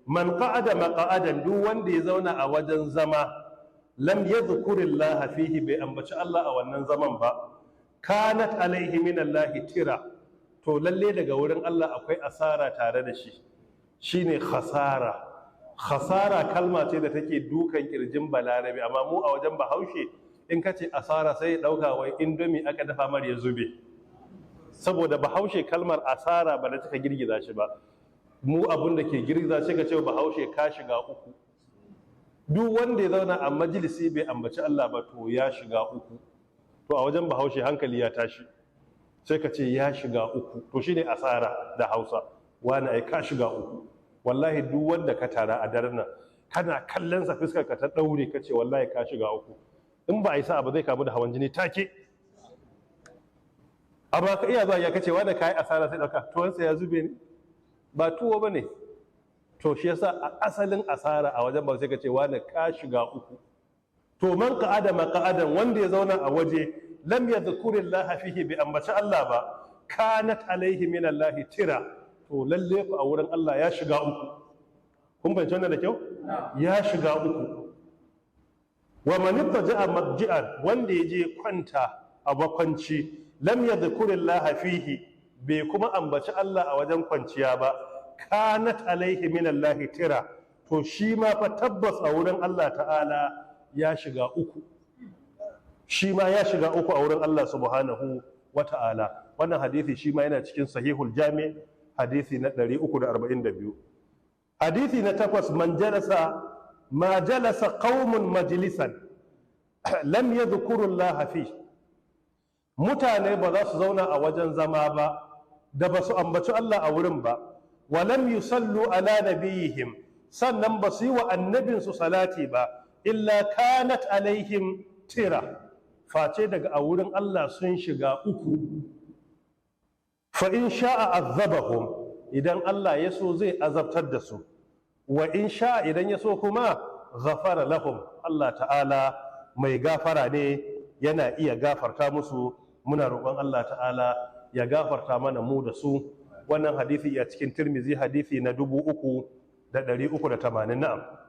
Man qa'ada maq'adan, duk wanda ya zauna a wajen zama, lam yadhkurillaha fihi, bai ambaci Allah a wannan zaman ba, kanat alaihi minallahi tira, to lalle daga wurin Allah akwai asara tare da shi. Shine khasara. Khasara kalma ce da take dukan kirjin Balarabe, amma mu a wajen Bahaushe, in ka ce asara, sai ya dauka wai Indomie aka dafa mar ya zube, saboda Bahaushe kalmar asara ba da taka girgiza shi ba. Mu abun da ke girgiza shi, ka ce Bahaushe ka shiga uku. Duk wanda ya zauna a majalisi bai ambaci Allah ba, to ya shiga uku. To a wajen Bahaushe hankali ya tashi, sai ka ce ya shiga uku. To shine asara da Hausa. Wani ai ka shiga uku wallahi. Duk wanda ka tara a daren nan, kana kallon sa, fuskar ka ta daure, ka ce wallahi ka shiga uku, in ba a yi sa'a ba zai kamu da hawan jini take. Amma ka iya zuwa ya kace wanda ka yi asara, sai dauka tuwansa ya zube ne, ba tuwo ba ne. To shi yasa a asalin asara a wajen ba sai ka ce wani ka shiga uku. To man qa'ada maq'adan, wanda ya zauna a waje, lam yadhkurillaha fihi, bi ambaci Allah ba, kanat alaihi min Allah tira, to lalle ku a wurin Allah ya shiga uku. Kun fahimci wannan da kyau? Ya shiga uku. Wa man ittaja'a madji'an, wanda ya je kwanta a makwanci, lam yadhkurillaha fihi, bai kuma ambaci Allah a wajen kwanciya ba, kanat alaihi min Allah tira, to shi ma fa tabbas a wurin Allah ta'ala ya shiga uku. Shi ma ya shiga uku a wurin Allah subhanahu wa ta'ala. Wannan hadisi shi ma yana cikin Sahihul Jami, hadisi na 342. Hadisi na takwas: man jalasa ma jalasa qaumun majlisan lam yadhkuru Allah fi, mutane ba za su zauna a wajen zama ba da ba su ambaci Allah a wurin ba, wa lam yusallu ala nabiyihim, sannan ba su yi wa annabinsu salati ba, illa kanat alaihim tira, face daga a wurin Allah sun shiga uku. Fa in sha'a azabahum, idan Allah ya so zai azabtar da su, wa in sha'a, idan ya so kuma, ghafara lahum, Allah ta'ala mai gafara ne, yana iya gafarta musu. Muna roƙon Allah ta'ala ya gafarta mana mu da su. Wannan hadisi a cikin Tirmizi, hadisi na 3380. Na'am.